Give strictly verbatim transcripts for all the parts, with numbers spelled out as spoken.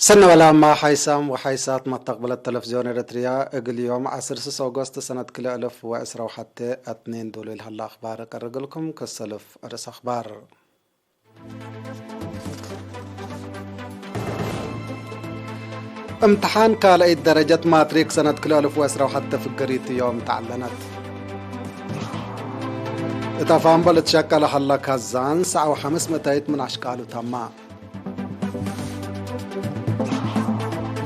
ሰነ ወላማ ሓይሳም ወሓይሳት መተቅብለት ተለፍዝዮን ኤረትርያ፣ እግል ዮም ዐስር ስስ ኦጎስት ሰነት ክልኤ እልፍ ወዕስራ ወሐቴ አትኔን ዶሉ ለሀለ አክባር እቀርግልኩም። ከሰልፍ ርእስ አክባር። እምትሓን ካልአይት ደረጀት ማትሪክ ሰነት ክልኤ እልፍ ወዕስራ ወሐቴ ፍገሪት ዮም ተዐለነት። እት አፋንቦ ልትሸቀለ ሀለ ካዛን ሰዓ ወሐምስ ምእታይት ምን አሽቃሉ ተማ።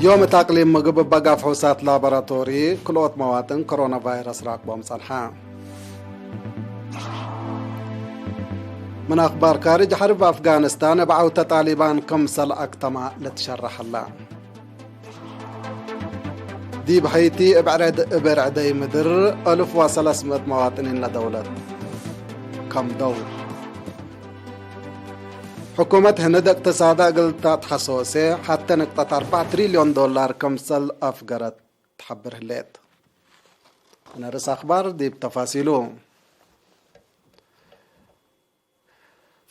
ዮም እት አቅሊም ምግብ እበ ጋፍሑሳት ላቦራቶሪ ክልኦት መዋጥን ኮሮና ቫይረስ ራቅቦም ጸንሐ። ምን አክባር ካርጅ፣ ሐርብ አፍጋኒስታን እብ ዐውተ ጣሊባን ክምሰል አክተማ ልትሸረሕ ሀለ። ዲብ ሐይቲ እብ ዕረድ እብ ርዕደይ ምድር አልፍ ወሰለስ ምእት መዋጥኒን ለደውለት ከምደው። ሕኩመት ህንድ እቅትሳዳ እግል ተአትሐሶሴ ሐቴ ንቅጠት አርበዕ ትሪልዮን ዶላር ክምሰል አፍገረት ተሐብር ህሌት። እነ ርእስ አክባር ዲብ ተፋሲሉ።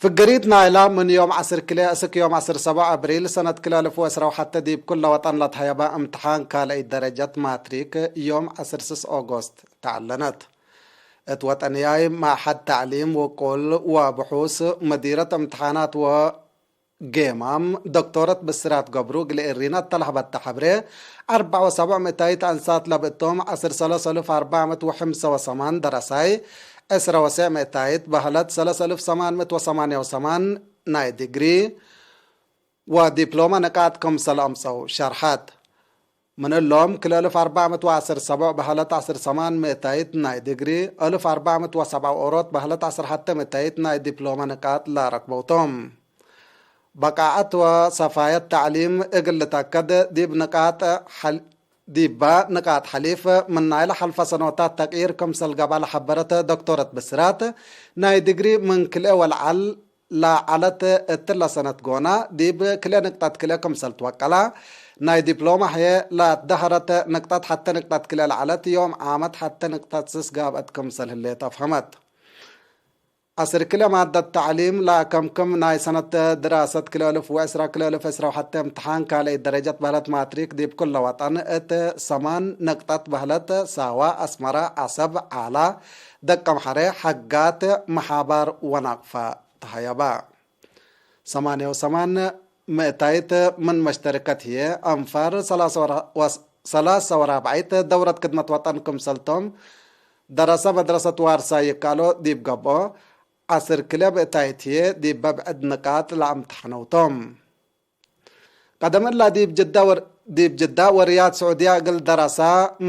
ፍግሪት ናይላ ምን ዮም ዐስር ክልኤ እስክ ዮም ዐስር ሰብዕ አብሪል ሰነት ክልኤ አልፍ ወዕስራ ወሐቴ ዲብ ኩለ ወጠን ለትሀየበ እምትሓን ካልአይ ደረጀት ማትሪክ ዮም ዐስር ስስ ኦጎስት ተዐለነት። እት ወጠንያይ መዐሐድ ተዕሊም ውቁል ወብሑስ መዲረት እምትሓናት ወ ጌማም ዶክቶረት ብስራት ገብሩ እግል ኤሪና እተ ለሀበተ ሐብሬ፣ አርበዕ ወሰብዕ ምእታይት አንሳት ለብእቶም ዐስር ሰለስ አልፍ አርበዕ ምእት ወሐምሰ ወሰማን ደረሳይ፣ ዕስረ ወሰዕ ምእታይት በህለት ሰለስ አልፍ ሰማን ምእት ወሰማንያ ወሰማን ናይ ዲግሪ ወዲፕሎመ ንቃጥ ክምሰል አምጸው ሸርሐት። ምን እሎም፣ ክልኤ አልፍ አርበዕ ምእት ወዐስር ሰብዕ በሀለት ዐስር ሰማን ምእታይት ናይ ዲግሪ፣ አልፍ አርበዕ ምእት ወሰብዓ ኦሮት በሀለት ዐስር ሐቴ ምእታይት ናይ ዲፕሎመ ንቃጥ ለረክበው ቶም። በቃዐት ወሰፋየት ተዕሊም እግል ልተአከድ ዲብ ንቃጥ ሐል-፣ ዲበ ንቃጥ ሐሊፍ ምን ናይለ ሐልፈ ሰኖታት ተቅይር ክምሰል ገብአ ለሐበረት ዶክቶረት ብስራት፣ ናይ ዲግሪ ምን ክልኤ ወለዐል ለዐለት እትለ ሰነት ጎና፣ ዲብ ክልኤ ንቅጠት ክልኤ ክምሰል ትወቀላ፣ ናይ ዲፕሎመ ህዬ ለአትደሀረት ንቅጠት ሐቴ ንቅጠት ክልኤ ለዐለት፣ ዮም ዓመት ሐቴ ንቅጠት ስስ ጋብአት ክምሰል ህሌት አፍሀመት። ዐስር ክልኤ ማደት ተዕሊም ለአከምክም ናይ ሰነት ድራሰት ክልኤ አልፍ ወዕስራ ክልኤ አልፍ ዕስራ ወሐቴ እምትሓን ካልአይት ደረጀት በህለት ማትሪክ ዲብ ኩለ ወጠን እት ሰማን ንቅጠት በህለት ሳዋ፣ አስመረ፣ ዐሰብ፣ ዓላ፣ ደቀምሐሬ፣ ሐጋት፣ መሓባር ወናቅፋ ተሀየበ። ሰማንያ ወሰማን ምእታይት ምን መሽተርከት ህዬ፣ አንፋር ሰላሳ ወራ-፣ ወስ-፣ ሰላሳ ወራብዓይት ደውረት ክድመት ወጠን ክምሰል ቶም፣ ደረሰ መድረሰት ዋርሳይ ይካሎ ዲብ ገብኦ፣ ዐስር ክለ ምእታይት ህዬ ዲበ ብዕድ ንቃጥ ለአምተሐነው ቶም። ቀደም እላ ዲብ ጅዳ ወር-፣ ዲብ ጅዳ ወርያድ ስዑድያ እግል ደረሳ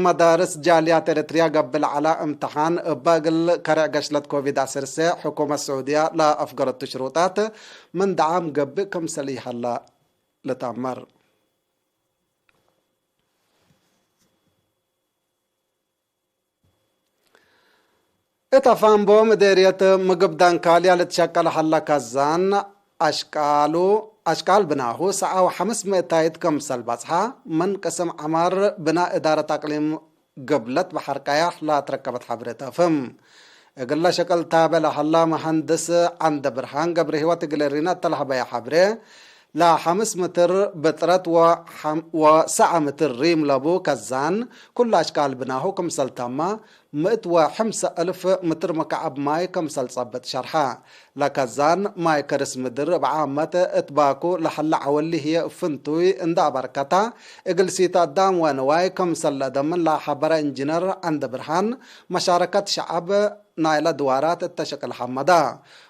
መዳርስ ጃልያት ኤረትርያ ገብእ ለዐለ እምትሓን እበ እግል ከሬዕ ገሽለት ኮቪድ ዐሰርተ ሕኩመት ስዑድያ ለአፍገረቱ ሽሩጣት ምን ደዓም ገብእ ክምሰል ኢሀላ ልትአመር። እት አፋንቦ ምዴርየት ምግብ ዳንካልያ ልትሸቀል ሀለ ከዛን አሽቃሉ፣ አሽቃል ብናሁ ሰዓ ወሐምስ ምእታይት ክምሰል በጽሐ፣ ምን ቅስም ዐማር ብናእ እዳረት አቅሊም ግብለት በሐር ቀያሕ ለአትረከበት ሐብሬ ተፍህም። እግለ ሸቅል ታቤ ለሀላ መሀንድስ ዐንደ ብርሃን ገብረህይወት እግል እሪና እተ ለሀበየ ሐብሬ፣ ለሐምስ ምትር ብጥረት ወሐም-፣ ወሰዓ ምትር ሪም ለቡ ከዛን፣ ኩሉ አሽቃል ብናሁ ክምሰል ተመ፣ ምእት ወሐምሰ እልፍ ምትር መካዕብ ማይ ክምሰል ጸብጥ ሸርሐ። ለከዛን ማይ ከርስ ምድር እብ ዓመት እት ባኩ ለሀለ ዐወሊ ህዬ እብ ፍንቱይ እንደ አበርከተ፣ እግል ሲተ አዳም ወንዋይ ክምሰል ለአደምን ለሐበረ ኢንጂነር ዐንደ ብርሃን፣ መሻረከት ሸዐብ ናይለ ድዋራት እተ ሸቅል ሐመደ።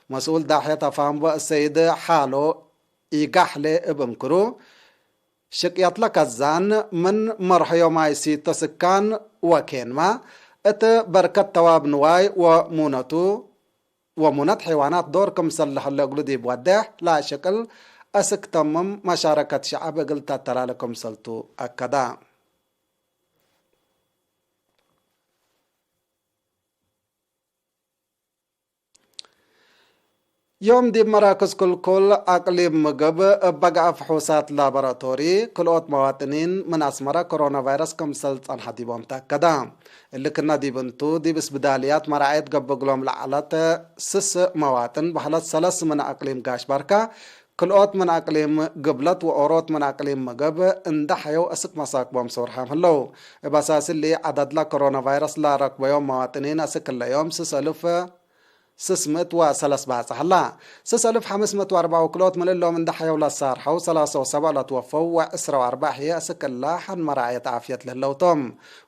መስኡል ዳሕየት አፋንቦ እሰይድ ሓሎ ኢጋሕሌ እብ እንክሩ፣ ሽቅየትለ ከዛን ምን መርሐዮ ማይ ሲቶ ስካን ወኬንመ፣ እት በርከት ተዋብ ንዋይ ወሙነቱ፣ ወሙነት ሐይዋናት ዶር ክምሰል ለሀለ እግሉ ዲብ ወዴሕ ለአሸቅል አስክ ተምም መሻረከት ሸዐብ እግል ተተላለ ክምሰልቱ አከደ። ዮም ዲብ መራክዝ ክልኩል አቅሊም ምግብ እበ ገአ ፍሑሳት ላቦራቶሪ፣ ክልኦት መዋጥኒን ምን አስመረ ኮሮና ቫይረስ ክምሰል ጸንሐ ዲቦም ተአከደ። እሊ ክነ ዲብ እንቱ፣ ዲብ እስብዳልያት መራዐየት ገብእ እግሎም ለዐለት ስስ መዋጥን በህለት ሰለስ ምን አቅሊም ጋሽ ባርካ፣ ክልኦት ምን አቅሊም ግብለት ወኦሮት ምን አቅሊም ምግብ እንደ ሐየው አስክ መሳክቦም ሰውርሓም ህለው። እብ አሳስ እሊ፣ ዐደድለ ኮሮና ቫይረስ ለረክበዮም መዋጥኒን አስክ እለ ዮም ስስ አልፍ ስስ ምእት ወሰለስ ባጽሕ ህላ። ስስ አልፍ ሐምስ ምእት ወአርበዕ ወክልኦት ምን እሎም እንደ ሐየው ለሳርሐው፣ ሰላሰ ወሰብዕ ለትወፈው ወዕስረ ወአርበዕ ህዬ አስክ እለ ሐድ መራዐየት ዓፍየት ለህለው ቶም።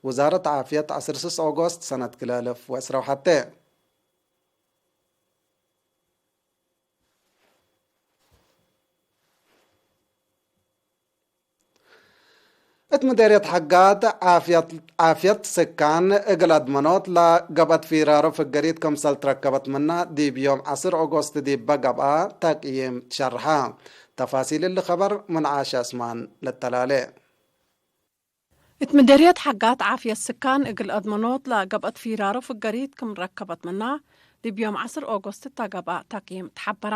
ውዛረት ዓፍየት ዐስር ስስ ኦጎስት ሰነት ክልኤ አልፍ ወዕስረ ወሐቴ። እት ምዴርየት ሐጋት ዓፍየት፣ ዓፍየት ስካን እግል አድመኖት ለገብአት ፊራሮ ፍገሪት ክምሰል ትረከበት ምና ዲብ ዮም ዐስር ኦጎስት ዲበ ገብአ ተቅዪም ትሸርሐ። ተፋሲል እሊ ከበር ምን ዓሸ ዕስማን ልተላሌ። እት ምደርየት ሐጋት ዓፍየት ስካን እግል አድመኖት ለገብአት ፊራሮ ፍገሪት ክም ረከበት ምና፣ ዲብ ዮም ዐስር ኦጎስት እተ ገብአ ተቅዪም ተሐበራ።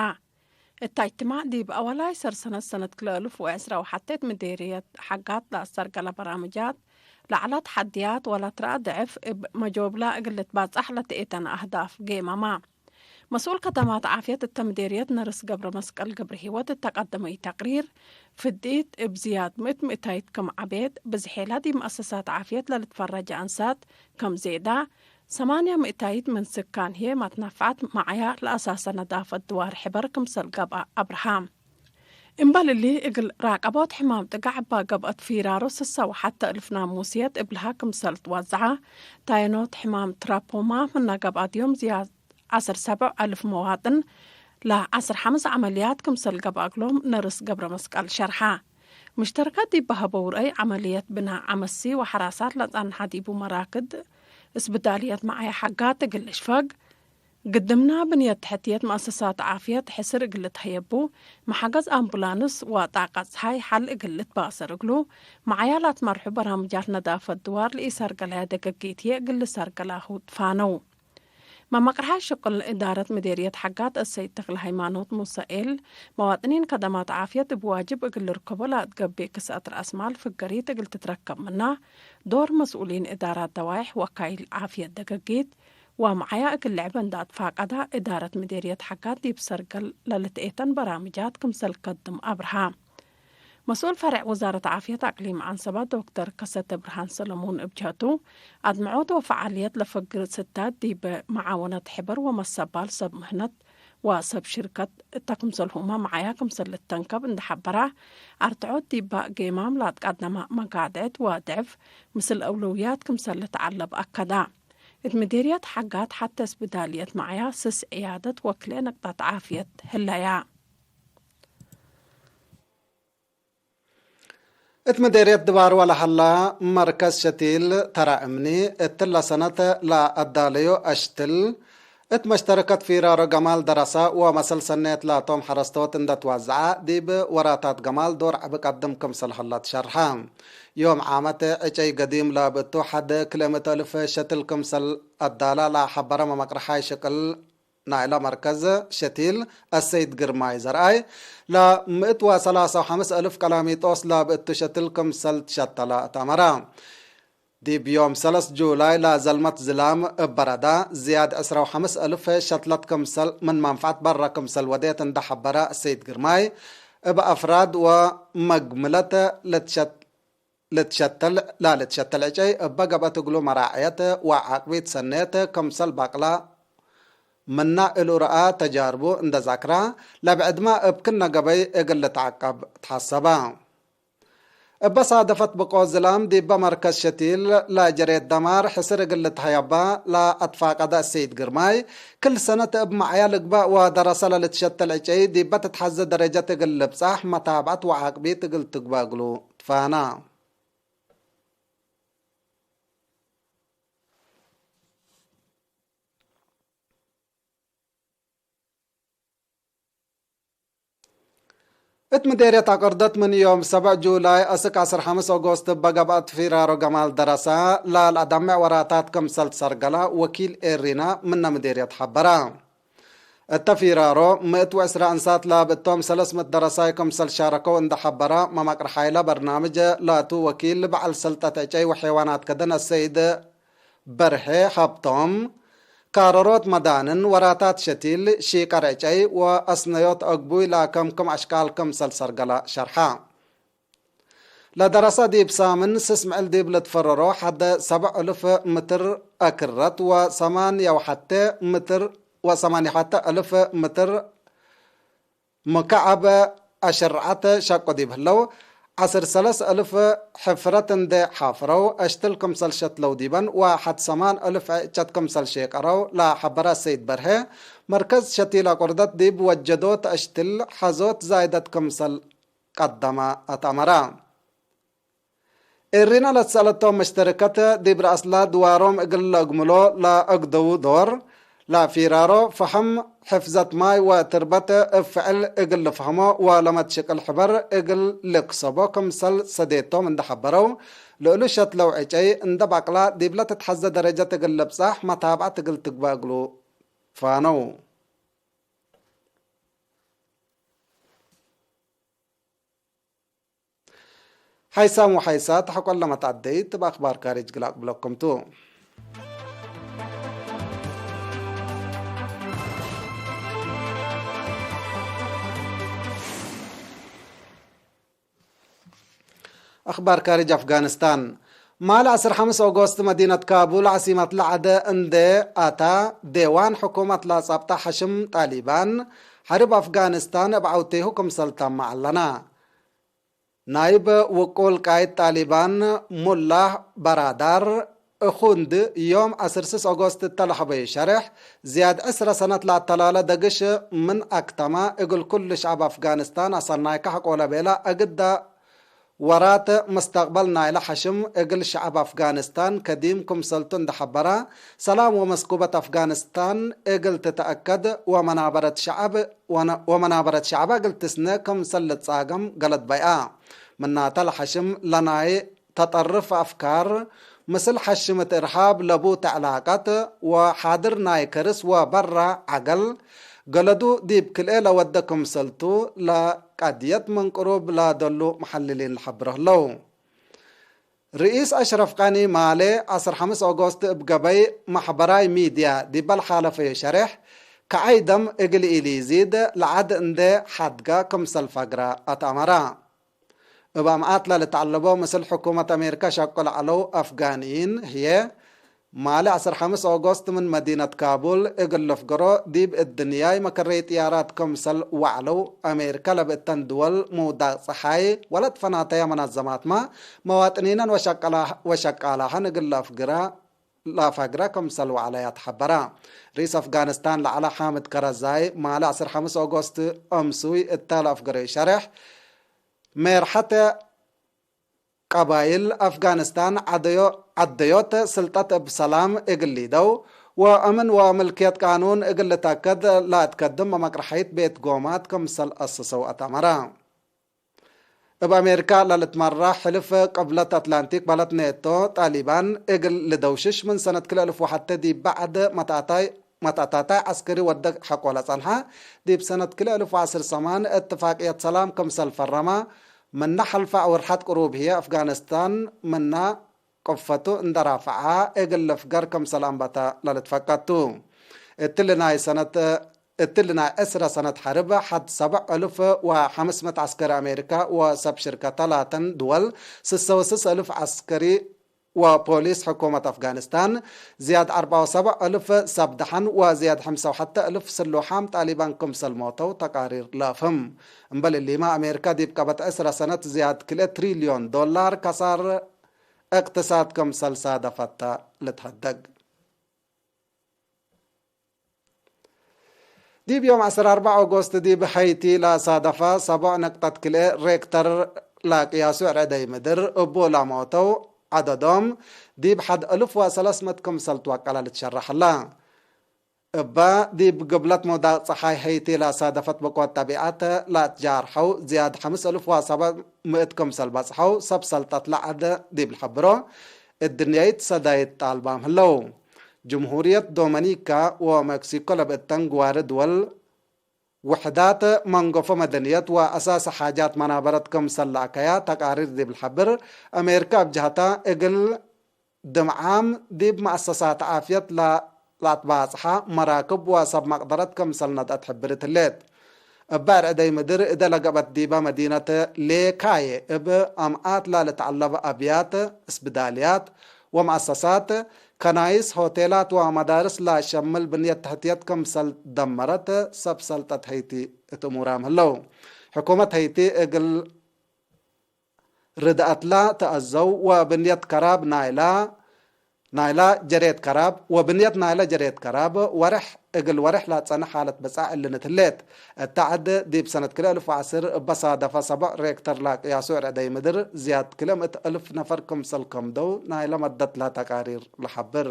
እተ እጅትማዕ ዲብ አወላይ ሰር ሰነት ሰነት ክልኤ አልፍ ወዕስረ ወሐቴ እት ምዴርየት ሐጋት ለአሰርገለ በራምጃት፣ ለዐለ ተሐድያት ወለትረአ ድዕፍ እብ መጆብላ እግል ልትባጻሕ ለትኤተነ አህዳፍ ጌመማ። መስኡል ከደማት ዓፍየት እተ ምዴርየት ነርስ ገብረመስቀል ገብረሂወት እተ ቀደመዩ ተቅሪር፣ ፍዲት እብ ዝያድ ምእት ምእታይት ክም ዐቤት፣ ብዝሔላ ዲብ መአሰሳት ዓፍየት ለልትፈረጀ አንሳት ክም ዜዳ፣ ሰማንያ ምእታይት ምን ስካን ህዬ ማትናፍዐት መዓያ ለአሳሰ ነዳፈት ድዋር ሕበር ክምሰል ገብአ አብርሃ። እምበል እሊ፣ እግል ራቀቦት ሕማም ጥጋዕ እባ ገብአት ፊራሮ ስሰ ወሐተ እልፍ ናሙስየት እብልሃ ክምሰል ትወዘዐ፣ ታይኖት ሕማም ትራፖማ ምነ ገብአ ዲዮም ዝያድ ዐስር ሰብዕ አልፍ መዋጥን ለዐስር ሐምስ ዐመልያት ክምሰል ገብአ እግሎም ነርስ ገብረመስቀል ሸርሐ። ሙሽተረካት ዲብ በሀበው ረአይ፣ ዐመልየት ብናእ ዐመሲ ወሐራሳት ለጸንሐ ዲቡ መራክድ እስብዳልየት መዓያ ሐጋት እግል ልሽፈግ፣ ግድምና ብንየት ተሕትየት መአሰሳት ዓፍየት ሕስር እግል ልትሀየቡ፣ መሐገዝ አምቡላንስ ወጣቀት ጸሓይ ሐል እግል ልትባሰር እግሉ፣ መዓያ ላትመርሑ በራምጃት ነዳፈት ድዋር ለኢሰርገለያ ደገጊት ህዬ እግል ልሰርገላሁ ትፋነው። መመቅርሓይ ሽቅል እዳረት ምዴርየት ሐጋት አሰይድ ተክለ ሃይማኖት ሙሰኤል፣ መዋጥኒን ከደማት ዓፍየት እብ ዋጅብ እግል ልርከቦ ለአትገቤ ክስአት ረአስማል ፍገሪት እግል ትትረከብ ምና፣ ዶር መስኡሊን እዳራት ደዋይሕ ወካይል ዓፍየት ደገጊት፣ ወመዓያ እግል ልዕበ እንደ አትፋቀዳ፣ እዳረት ምዴርየት ሐጋት ዲብ ሰርገል ለልትኤተን በራምጃት ክምሰል ከድም አብርሃ። መስኡል ፈሬዕ ውዛረት ዓፍየት አቅሊም ዐንሰባ ዶክተር ከሰተ ብርሃን ሰለሙን እብ ጀህቱ፣ አድምዖት ወፈዓልየት ለፈግር ስታት ዲብ መዓወነት ሕበር ወመሰባል ሰብ ምህነት ወሰብ ሽርከት እተ ክምሰልሁመ መዓያ ክምሰል ልተንከብ እንደ ሐበራ፣ አርትዖት ዲበ ጌማም ለአትቀደመ መጋድዕት ወድዕፍ ምስል አውለውያት ክምሰል ልትዐለብ አከዳ። እት ምዴርየት ሐጋት ሐቴ እስብዳልየት መዓያ ስስ ዕያደት ወክልኤ ነቅጠት ዓፍየት ህለያ። እት ምዴርየት ድባርወ ለሀላ መርከዝ ሸቲል ተራእምኒ፣ እትለ ሰነት ለአዳለዮ አሽትል፣ እት መሽተረከት ፊራሮ ገማል ደረሳ ወመሰል ሰኔት ላቶም ሐረስቶት እንደ ትዋዘዐ፣ ዲብ ወራታት ገማል ዶር ዐቢ ቀድም ክምሰል ሀላ ትሸርሐ። ዮም ዓመት ዕጨይ ገዲም ለብእቱ ሐድ ክልኤ ምእት አልፍ ሸትል ክምሰል አዳላ ለሐበረ መመቅርሓይ ሽቅል ናይለ መርከዝ ሸቲል አሰይድ ግርማይ ዘርአይ፣ ለምእት ወሰላሳ ወሐምስ አልፍ ቀላሚጦስ ለብእቱ ሸትል ክምሰል ትሸተለ ተአመረ። ዲብ ዮም ሰለስ ጁላይ ለዘልመት ዝላም እብ በረዳ፣ ዝያድ ዕስራ ወሐምስ አልፍ ሸትለት ክምሰል ምን መንፈዐት በረ ክምሰል ወዴት እንደ ሐበረ አሰይድ ግርማይ፣ እብ አፍራድ ወመግምለት ልትሸት ልትሸተል፣ ላልትሸተል ዕጨይ እበ ገብአት እግሉ መራዕየት ወዓቅቢት ሰኔት ክምሰል ባቅላ ምና እሉ ረአ ተጃርቡ እንደ ዛክራ፣ ለብዕድመ እብ ክነ ገበይ እግል ልትዐቀብ ተሐሰበ። እበ ሳደፈት ብቆ ዝላም ዲበ መርከዝ ሸቲል ለጀሬት ደማር ሕስር እግል ልትሀየባ ለአትፋቀደ እሰይድ ግርማይ፣ ክል ሰነት እብ መዕያ ልግበእ ወደረሰ ለልትሸተል ዕጨይ ዲበ ትትሐዜ ደረጀት እግል ልብጻሕ መታብዐት ወዓቅቢት እግል ትግበእ እግሉ ትፋና። እት ምዴርየት አቅርደት ምን ዮም ሰብዕ ጁላይ አስክ ዐስር ሐምስ ኦጎስት እበ ገብአት ፊራሮ ገማል ደረሳ፣ ላልአዳምዕ ወራታት ክምሰል ትሰርገላ ወኪል ኤሪና ምነ ምዴርየት ሐበራ። እተ ፊራሮ ምእት ወዕስራ እንሳት ላብ እቶም ሰለስ ምእት ደረሳይ ክምሰል ሻረከው እንደ ሐበራ፣ መመቅርሓይለ በርናምጅ ላቱ ወኪል በዐል ሰልጠት ዕጨይ ወሐይዋናት ከደን አሰይድ በርሄ ሀብቶም፣ ካረሮት መዳንን፣ ወራታት ሸቲል፣ ሺቀር ዕጨይ ወአስነዮት አግቡይ ለአከምክም አሽቃል ክምሰል ሰርገለ ሸርሐ። ለደረሰ ዲብ ሳምን ስስ ምዕል ዲብ ልትፈረሮ ሐደ ሰብዕ እልፍ ምትር አክረት ወሰማንያ ወሐቴ ምትር ወሰማንያ ወሐቴ እልፍ ምትር ምከዐብ አሸርዐት ሸቁ ዲብ ህለው፣ ዐስር ሰለስ እልፍ ሕፍረት እንዴ ሓፍረው፣ አሽትል ክምሰል ሸትለው ዲበን ወሐድ ሰማን እልፍ ዕጨት ክምሰል ሼቀረው ለሐበረ ሰይድ በርሄ፣ መርከዝ ሸቲል አቁርደት ዲብ ወጀዶት አሽትል ሐዞት ዛይደት ክምሰል ቀደመ አትአመረ። ኤሪና ለትሰአለቶም መሽተረከት ዲብ ረአስላ ድዋሮም እግል ለአግምሎ ለአግደዉ ዶር፣ ለፊራሮ ፈሐም፣ ሕፍዘት ማይ ወትርበት እብ ፍዕል እግል ልፍሀሞ ወለመትሽቅል ሕበር እግል ልክሰቦ ክምሰል ሰዴቶም እንደ ሐበረው፣ ለእሉ ሸትለው ዕጨይ እንደ ባቅላ ዲብለ ትትሐዘ ደረጀት እግል ልብጻሕ መታብዐት እግል ትግበእ እግሉ ፋነው። ሓይሳም ወሓይሳት ሐቆለ መትዐደይት እብ አክባር ካሪጅ ግል አቅብለኩም ቱ። አክባር ካሪጅ አፍጋኒስታን። ማል ዐስር ሐምስ ኦጎስት መዲነት ካቡል ዐሲመት ለዐደ እንዴ አታ፣ ዴዋን ሕኩመት ለአጻብጠ ሐሽም ጣሊባን፣ ሐርብ አፍጋኒስታን እብ ዐውቴሁ ክምሰል ተመ ዐለና። ናይብ ውቁል ቃይድ ጣሊባን ሙላህ በራዳር እኹንድ ዮም ዐስር ስስ ኦጎስት እተ ለሀበዩ ሸሬሕ፣ ዝያድ ዕስረ ሰነት ለአተላለ ደግሽ ምን አክተመ፣ እግል ኩሉ ሸዐብ አፍጋኒስታን አሰናይከ ሐቆለ ቤለ፣ እግደ ወራት መስተቅበል ናይለ ሐሽም እግል ሸዐብ አፍጋኒስታን ከዲም ክምሰልቱ እንደ ሐበረ፣ ሰላም ወመስኩበት አፍጋኒስታን እግል ትትአከድ ወመናበረት ሸዐብ ወነ-፣ ወመናበረት ሸዐበ እግል ትስነ ክምሰል ልትጻገም ገለድ በይአ። ምናተ ለሐሽም ለናይ ተጠርፍ አፍካር፣ ምስል ሐሽም እት እርሃብ ለቡተ ዕላቀት ወሓድር ናይ ከርስ ወበራ ዐገል፣ ገለዱ ዲብ ክልኤ ለወደ ክምሰልቱ፣ ለቀድየት ምን ቅሩብ ለደሉ መሐልሊን ለሐብሮ ህለው። ርኢስ አሽረፍ ቀኒ ማሌ ዐስር ሐምስ ኦጎስት እብ ገበይ መሕበራይ ሚድያ ዲበ ለሓለፈዩ ሸሬሕ፣ ከዐይ ደም እግል ኢሊዚድ ለዐድ እንዴ ሐድገ ክምሰል ፈግረ አትአመረ። እብ አምኣት ለልትዐለቦ ምስል ሕኩመት አሜሪካ ሸቁ ለዐለው አፍጋንይን ህዬ፣ ማሌ ዐስር ሐምስ ኦጎስት ምን መዲነት ካቡል እግል ልፍገሮ ዲብ እድንያይ መከረይ ጥያራት ክምሰል ወዐለው፣ አሜሪካ ለብእተን ድወል ምውዳቅ ጸሓይ ወለትፈናተያ መናዘማትመ፣ መዋጥኒነን ወሸቀላ-፣ ወሸቃላሀን እግል ለአፍግረ፣ ለአፋግረ ክምሰል ወዐለያ ተሐበረ። ርኢስ አፍጋኒስታን ለዐለ ሓምድ ከረዛይ ማሌ ዐስር ሐምስ ኦጎስት አምሱይ እተ ለአፍገረዩ ሸሬሕ፣ ሜርሐት ቀባይል አፍጋኒስታን ዐደዮ-፣ ዐደዮት ስልጠት እብ ሰላም እግል ሊደው ወአምን ወምልክየት ቃኑን እግል ልትአከድ ለአትከድም መቅረሐይት ቤት ጎማት ክምሰል አሰሰው አትአመረ። እብ አሜሪካ ለልትመራሕ ሕልፍ ቅብለት አትላንቲክ በለት ኔቶ፣ ጣሊባን እግል ልደውሽሽ ምን ሰነት ክልኤ እልፍ ወሐቴ ዲብ በዐድ መትአታይ መትአታታይ ዐስከሪ ወደ ሐቆለ ጸንሐ፣ ዲብ ሰነት ክልኤ እልፍ ወዐስር ሰማን እትፋቅየት ሰላም ክምሰል ፈረመ፣ ምነ ሐልፈ አውርሐት ቅሩብ ህዬ አፍጋኒስታን ምነ ቅፈቱ እንደ ራፍዐ እግል ልፍገር ክምሰል አንበተ ለልትፈቀድ ቱ። እትሊ ናይ ሰነት፣ እትሊ ናይ ዕስረ ሰነት ሐርብ ሐድ ሰብዕ እልፍ ወሐምስ ምእት ዐስከሪ አሜሪካ ወሰብ ሽርከተ ላተን ድወል፣ ስሰ ወስስ እልፍ ዐስከሪ ወፖሊስ ሕኩመት አፍጋኒስታን፣ ዝያድ አርበዕ ወሰብዕ እልፍ ሰብ ደሐን ወዝያድ ሐምሳ ወሐተ እልፍ ስሉሓም ጣሊባን ክምሰል ሞተው ተቃሪር ለአፍህም። እምበል እሊመ፣ አሜሪካ ዲብ ቀበት ዕስረ ሰነት ዝያድ ክልኤ ትሪልዮን ዶላር ከሳር እቅትሳድ ክምሰል ሳደፈተ ልትሀደግ። ዲብ ዮም ዐስር አርበዕ ኦጎስት ዲብ ሀይቲ ለሳደፈ ሰቦዕ ነቅጠት ክልኤ ሬክተር ለቅያሱ ዕረደይ ምድር እቡ ለሞተው ዐደዶም ዲብ ሐድ እልፍ ወሰለስ ምእት ክምሰል ትወቀለ ልትሸረሕ ህለ። እበ ዲብ ግብለት ምውዳቅ ጸሓይ ሀይቲ ለሳደፈት ብቆት ጠቢዐት ለአትጃርሐው ዝያድ ሐምስ እልፍ ወሰብዕ ምእት ክምሰል በጽሐው ሰብ ሰልጠት ለዐድ ዲብ ልሐብሮ እድንያይት ሰዳይት ጣልባም ህለው። ጅምሁርየት ዶመኒካ ወመክሲኮ ለብእተን ግዋሪ ድወል ውሕዳት መንገፎ መደንየት ወአሳሲ ሓጃት መናበረት ክምሰል ለአከያ ተቃሪር ዲብ ልሐብር፣ አሜሪካ እብ ጀሀታ እግል ድምዓም ዲብ መአሰሳት ዓፍየት ለ-፣ ለአትባጽሐ መራክብ ወሰብ መቅደረት ክምሰል ነድአት ሕብርት ህሌት። እበ አርዕደይ ምድር እደ ለገብአት ዲበ መዲነት ሌካዬ እብ አምአት ለልትዐለበ አብያት፣ እስብዳልያት ወመአሰሳት፣ ከናይስ፣ ሆቴላት ወመዳርስ ለሸምል ብንየት ተሕትየት ክምሰል ደመረት ሰብ ሰልጠት ሀይቲ እት እሙራም ህለው። ሕኩመት ሀይቲ እግል ርድአትላ ተአዘው ወብንየት ከራብ ናይላ፣ ናይላ ጀሬት ከራብ፣ ወብንየት ናይላ ጀሬት ከራብ ወርሕ እግል ወርሕ ለአጸነ ሓለት ብጻሕ እልንት ህሌት። እተ ዐድ ዲብ ሰነት ክልኤ እልፍ ወዐስር እበ ሳደፈ ሰቦዕ ሬክተር ለቅያሱ ዕርዕደይ ምድር ዝያድ ክልኤ ምእት እልፍ ነፈር ክምሰል ከምደው ናይለ መደት ለሀ ተቃሪር ለሐብር።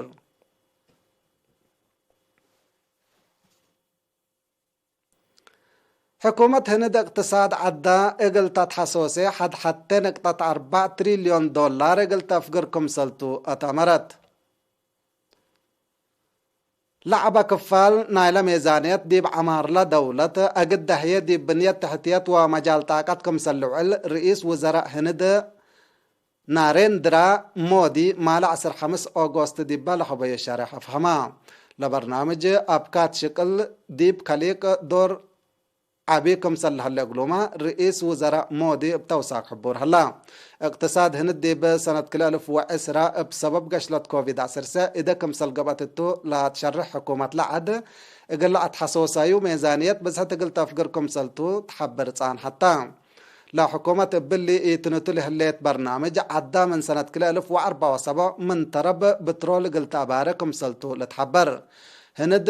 ሕኩመት ህንድ እቅትሳድ ዐዳ እግል ተትሐሶሴ ሐድ ሐቴ ንቅጠት አርበዕ ትሪልዮን ዶላር እግል ተፍግር ክምሰልቱ አትአመረት። ለዐበ ክፋል ናይለ ሜዛንየት ዲብ ዐማርለ ደውለት አግድ ደህየ ዲብ ብንየት ተሕትየት ወመጃል ጣቀት ክምሰል ልውዕል ርኢስ ውዘራእ ህንድ ናሬንድራ ሞዲ ማለ ዐስር ሐምስ ኦጎስት ዲበ ለሀበዮ ሸሬሕ አፍሀመ። ለበርናምጅ አብካት ሽቅል ዲብ ከሊቅ ዶር ዐቢ ክምሰል ለሀለ እግሉመ፣ ርኢስ ውዘራእ ሞዲ እብ ተውሳክ ሕቡር ሀላ። እቅትሳድ ህንድ ዲብ ሰነት ክልኤ እልፍ ወዕስራ እብ ሰበብ ገሽለት ኮቪድ ዐሰርተ እደ ክምሰል ገብአት እቱ ለትሸርሕ ሕኩመት ለዐድ፣ እግል ለአትሐሶሳዩ ሜዛንየት ብዝሕት እግል ተፍግር ክምሰልቱ ተሐብር ጻንሐታ። ለሕኩመት እብሊ ኢትንቱ ለህሌት በርናምጅ ዐዳ ምን ሰነት ክልኤ እልፍ ወአርበዕ ወሰብዕ ምን ተረብ ብትሮል እግል ተአባሪ ክምሰልቱ ልትሐበር። ህንድ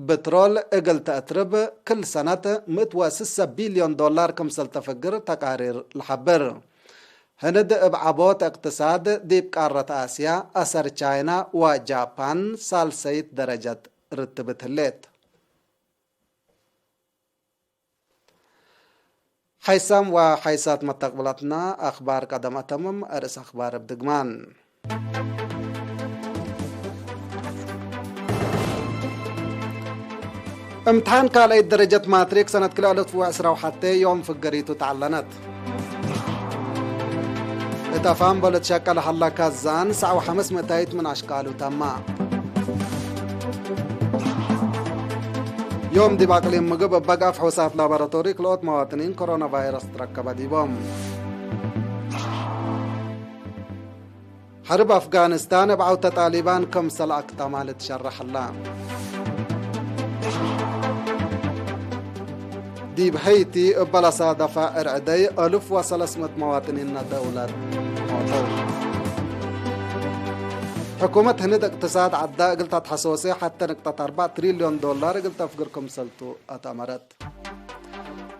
ብትሮል እግል ተአትርብ ክል ሰነት ምእት ወስሰ ቢልዮን ዶላር ክምሰል ተፍግር ተቃሪር ለሐብር። ህንድ እብ ዐቦት እቅትሳድ ዲብ ቃረት አስያ አሰር ቻይና ወጃፓን ሳልሰይት ደረጀት ርትብት ህሌት። ሐይሳም ወሐይሳት መተቅብላትና አክባር ቀደም አተምም። አርእስ አክባር እብ ድግማን። እምትሓን ካልአይት ደረጀት ማትሪክ ሰነት ክልኤ እልፍ ወዕስራ ወሐቴ ዮም ፍገሪቱ ተዐለነት። እት አፋም በሎ ትሸቀል ሀላ ካዛን ሰዕ ወሐምስ ምእታይት ምን አሽቃሉ ተማ። ዮም ዲብ አቅሊም ምግብ እበ ጋፍ ሕውሳት ላቦራቶሪ ክልኦት መዋጥኒን ኮሮና ቫይረስ ትረከበ ዲቦም። ሐርብ አፍጋኒስታን እብ ዐውተ ጣሊባን ክምሰል አክተማ ልትሸረሕ ህላ። ዲብ ሀይቲ እበ ለሳደፈ ዕርዕደይ አልፍ ወሰለስ ምእት መዋጥኒን ደውለት ሞተው። ሕኩመት ህንድ እቅትሳድ ዐዳ እግል ተትሐሶሴ ሐቴ ንቅጠት አርበዕ ትሪልዮን ዶላር እግል ተፍግር ክምሰልቱ አትአመረት።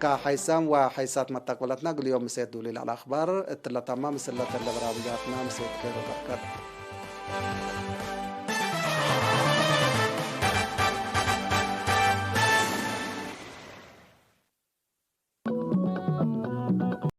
ከሐይሳም ወሐይሳት መተቅብለትና እግል ዮም ምሴት ዱሊል ዐለ አክባር እትለ ተማ ምስል ለተለ በራምጃትና ምሴት ከይሮ በርከት።